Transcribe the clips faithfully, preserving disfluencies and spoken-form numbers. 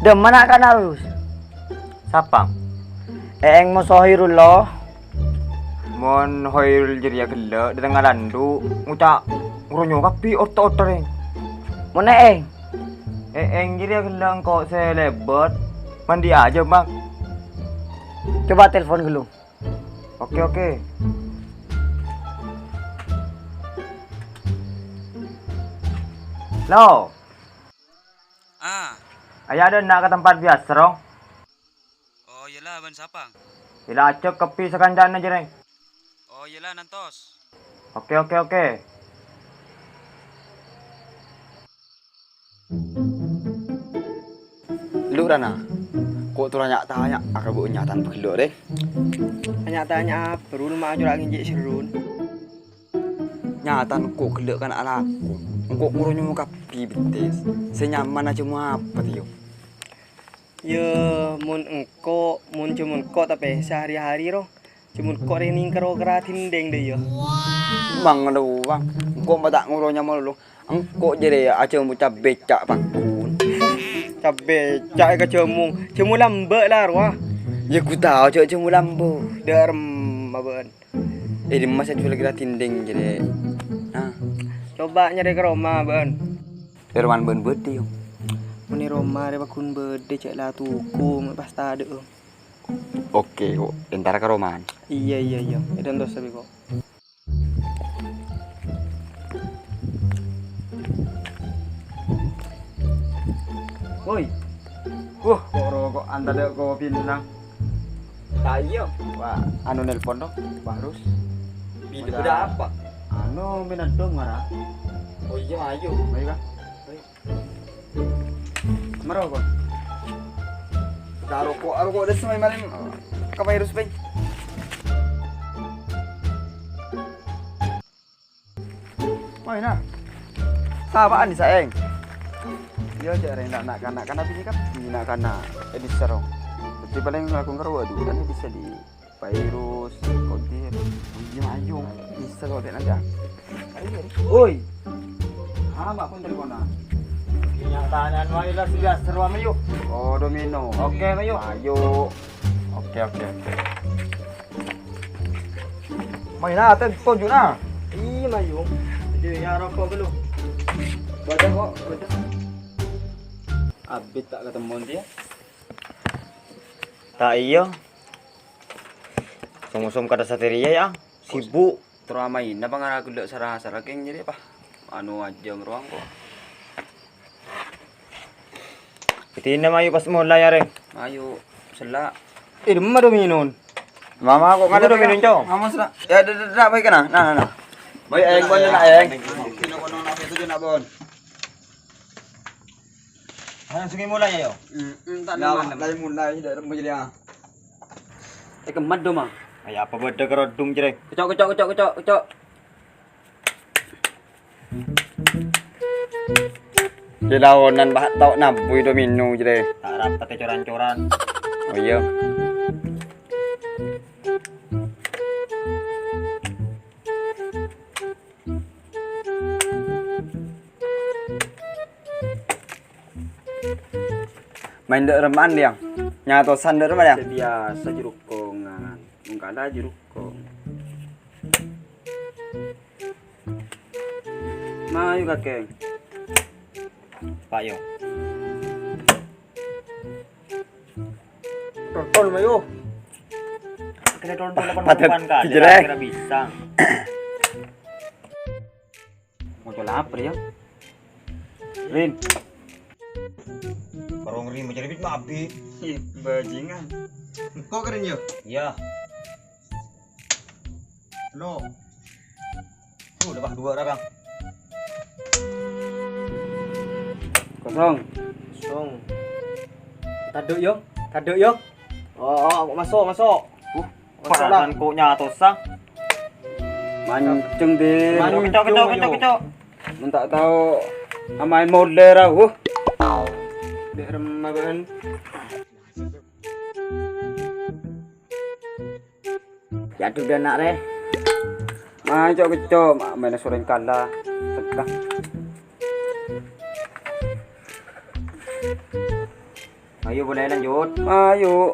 Dâmma na'-kana' Rus? Sapa? Eeng moso Hoirul lo. Mon Hoirul jârèya ghellâ' dâteng alandu', ngoca' ngronya kabbhi oto-oto rèng. Mon Eeng? Eeng jârèya ghellâ' engko' sè lèbât. Mandi aja, Bang. Coba telepon ghâllu. Oke, oke. Lo. Ah. Ayo, dâ' enna' ka tempat biyasa, Rong. Oh, iyâ la, bân sapa? Iyâ la, ajhâk kabbhi sakancana, Jreng. Oh, iyâ la, nantos. Oke, oke, oke. Lu, Rana, ko' terro nya'-tanya' ka bâ'na nyatan paghello' rè? Nya'-tanya' apa, Run? Ma' acora' ngènjè' serrun. Nyatan ko' ghellu' kana' alako. Engko' ngoro nyomo kabbhi bettès. Sè nyaman ajhâmo apa, Tio? Yâ, mon engko', mon jhâmo engko' tapè sehari-hari ro. Jhâmo engko' rè nèng karo kera dinding dâ' iyâ. Mang ngono, Bang. Engko' ma' ta' ngoro nyaman lo. Engko' jârèya ajhâmo cabbè ca' paggun. Cabbè ca' èkajhâmo. Jhâmo lambâ' la rowa. Yâ, gu tao jhâ' jhâmo lambâ'. Dâ' remma bâ'ân. È dimma sè jhuwâl kera dinding jârèya? Nah. Coba nyarè ka roma bâ'ân. È romana bâ'ân bâdâ, Yong? Mon è roma rè paggun bâdâ, jhâ' la tuku, ma' pas tadâ'. Oke, ko' entara ka romana. Iyâ, iyâ, iyâ. Èdântos tapè, ko'. Woi. Wah, ko' roko'an tadâ' kopina. Ta' iyâ. Wah, anu nelpon, no. Wah, Rus. Bidâ bâdâ apa? Anu, mènadhung, mara. Oh iyâ, ayo. Ayo, Kak. Ayo. Mara, Bang. Ka roko', roko' dâ' sè marèn ka virus, Bang. Maina. Sabâ'ân, Saeng? Iyâ, jhâ' rèng na'-, na'-kana' kan abinè kabbhi na'-kana' è dissa' ro. Dhâddhi palèng langkong karo adhu, kan bisa di virus, kodir. Iyâ, ayo. Bisa lo, Dek, nanti, ah. Ayo, ayo. Woi. Ah, Mbak pun teleponan. Nya-tanya'an wae lah, sudah seru ama, yuk. Oh, domino. Oke, ayo. Ayo. Oke, oke, oke. Maina, ten tonjuna. Iyâ, Mayung. Jadi, ya, roko' dulu. Baca kok, baca. Abit ta' katemmo, Tia. Ta' iyâ. Som-som kada satèya, ya. Sibuk. Terro amaina pangara gella' sara-sara keng jadi apa? Anu ajâm roang kok. Dina mayu pas mulai arè. Mayu sella'. Eh, dimma dominon? Mama kok nggak ada dominon, Cong? Mama sella'. Ya, dah, dah, dah, baik, nah. Nah, nah, nah. Baik, ayang, boleh, nak, ayang. Kilo kono nak itu dia nak, Bon. Langsung mulai, ayo. Hmm, hmm, tak ada mana. Mulai, mulai, dah, mulai, ya. Eh, kemat do, Mang. Ayo, apa bâdâ karo dung, Jreng? Kecok, kecok, kecok, kecok, kecok. Dilaonan, Pak, tao nabui domino, Jreng. Tak rapet, coran-coran. Oh, iya. Main dâ' remman, Yang? Nyatosan dâ' remman, Yang? Biasa juruk kongan. Mung kala juruk kong. Mayu, Kakèng. Pak, yo. Tonton, mayu. Kena tonton, Pak, delapan puluhan kali, kira-kira bisa. Mau coba apa ya? Rin. Karong Rin, mencari bit mabi. Ih, bajingan. Engko' keren, yo? Iya. Lo. Tuh, udah pas dua orang. Kosong. Kosong. Taduk, yo. Taduk, yo. Oh, oh, masuk, masuk. Uh, Paran kok nyatosa. Mancung, Din. Kecok, kecok, kecok, kecok. Mun ta' tao amain model ra, wuh. Dek rem apaan? Ya, aduh, dia nak, re. Main cok, kecok, ma-, main soreng kalah. Tegang. Ayo, bolè lanjut. Ayo.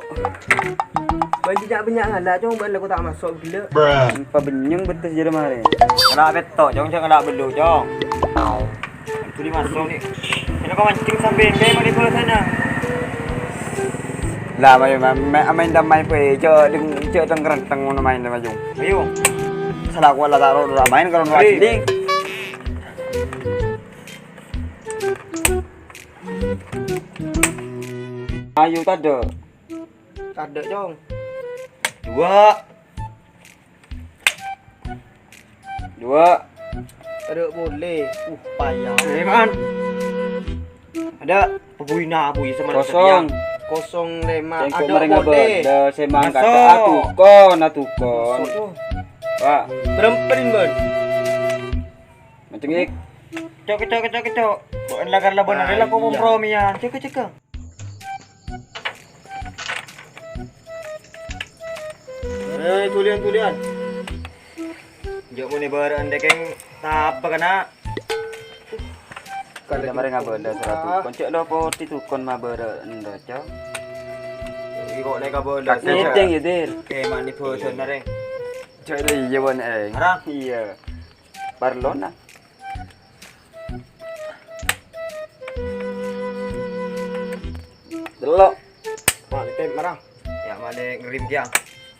Bân jhâ' bânnya' ngala', Cong, bân la ko ta' maso' ghellâ'. Bruh. Pabânnyèng bettès jârèya marè. Ngala' petto', Cong, jhâ' ngala' bâllu, Cong. Bâli maso' nè. Kèng ko mancèng sampè' engko' ma' di bawah sana. Lah, mayu, ma-, ma-, maèn dammaè bhâi, jhâ' deng-, jhâ' deng-kerenteng ngono maèn, mayu. Ayo. Sala ko la ta' ro-, ro-, maèn karo Hei. Asli. Ayo, tadâ'. Tadâ', Cong. Dua. Dua. Tadâ' polè. Uh, paya. Eh, man. Ada. Pabuyina, buyi sama Kosong. Kosong lèma'. Tengko Ada marèng polè. Abâ'. Ada semangka. Masuk. Atukon, atukon. Masuk, Cong. Pak. Beremperin, Bân. Mancèng, Ik. Cok, cok, cok, cok. Bukan lakar laban Ah, ada lah, kok iya. Kompromi, ya. Cek, cek. Eh, tulian, tulian. Jhâ' mon è bârâ'ân dâkèng tapa kana'. Kan marèng abâ' dâ' saratukon. Cek lo poti tukon ma bârâ'ân dâ', Cok. Iki kok naik abâ' dâ'. Kakek, Cok. Ngètèng, ya, Dir. Oke, mani bosan, narèng. Cek lo iya, Wan, eh. Arah? Iya. Parlona. Delok. Wah, nitip marah. Ya, male ngerim dia.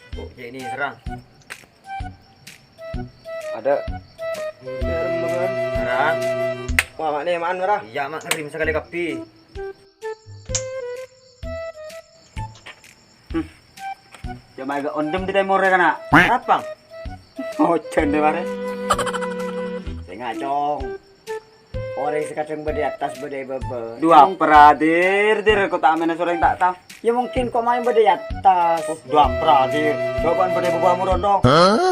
Kok cek ini serang. Ada. Serang. Wah, mak ni, maan marah. Iya, mak ngerim sekali kapi. Hmm. Cuma agak ondem di timur ya, kana'. Apa? Ojan deh, mare. Sing ngacong. Orèng sè kadhâng bâdâ è attas, bâdâ è bâbâ. Dua peradir, dir, kok ta' mènè sorèng ta' tao. Ya, mungkin kok maèn bâdâ è attas. Oh, dua peradir. Cobaan bâdâ è bâbâ moro, dong.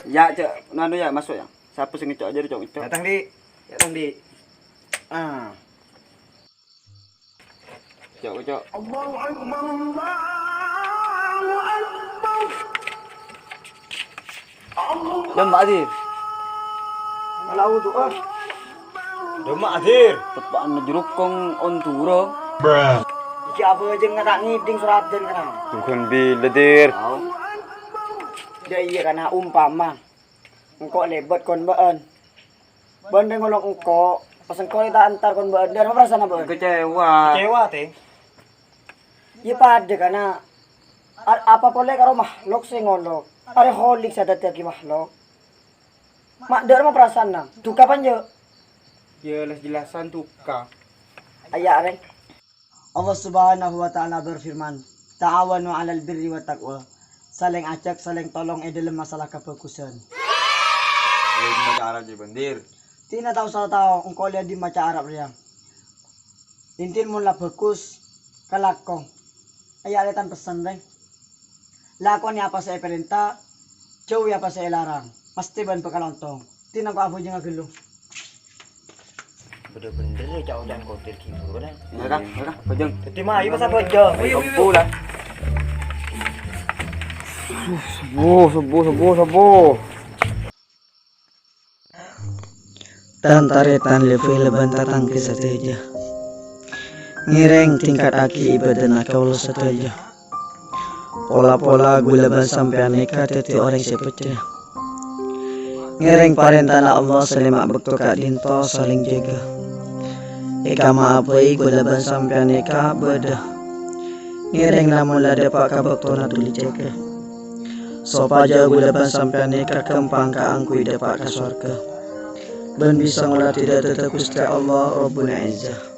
Ya, cek, nanu ya, masuk ya. Sapa sè ngecok aja, cok, ngecok. Datang, Di. Datang, Di. Ah. Cok, cok. Allahu Akbar, Allahu Akbar. Allahu Akbar. Lamba', Dir. Malah wudu, ah. Lamba', Dir. Tepa'an jerukong on turo. Iki apa aja nggak tak ngiding suratan kana'. Bukan bila, Dir. Tau. Ya iya, kana' umpama. Engko' lèbât kon bâ'ân. Bân rèng ngolok engko', pas engko' ta' entar kon bâ'ân, dâ'remma parasaanna bâ'ân? Kecewa. Kecewa, Tèng. Iyâ padâ, kana'. A-, apa polè karo mahlok sè ngolok? Arè holik sè adhâddhiyâghi mahlok. Ma' dâ'remma parasaanna? Duka apa enjâ'? Ya, jelas-jelasan duka. Aya, arè. Allah Subhanahu wa Ta'ala berfirman, "Ta'awanu 'alal birri wa taqwa." Salèng ajhâk, salèng tolong è dhâlem masalah kabhâghusân. Iyâ, gimana cara, Ji Bandir? Tina tao sala tao, engko' lèya dimma ca' Arab rèya. Intin mon la bhâghus, kalako. Aya' arè tan pessen, rèng. Lakonè apa sè èparènta, jhâuwi apa sè èlarang. Mastè bâ'ân bhâkal ontong. Tina engko' abhâjângnga ghâllu. Bhender-bhender ya, ca'-oca'an kotir gitu kan. Mereka, mereka, bajang. Dâddhi, ma, ayo, pas abhâjâng. Ayo, ayo, ayo. Subuh lah. Subuh, subuh, subuh, subuh. Tan-tarètan lèbâ-lèbâ tatangkè sadhâjâ. Ngèrèng tingkataghi ibâdâna kaulâ sadhâjâ. Pola-pola ghulâ bân sampèyan nèka dâddhi orèng sè pecce. Ngèrèng parèntana Allah sè lèma' bâkto ka'dinto salèng jâgâ. È kamma abâi ghulâ bân sampèyan nèka bâdâ. Ngèrèng namong la dâpa' ka bâktona dhuli jâgâ. Sopajâ ghulâ bân sampèyan nèka ghâmpang kaangghuy dâpa' ka sowarghâ. Bân bisa ngolatè dâ-, dâ-, Ghustè Allah Rabbuna Izzah.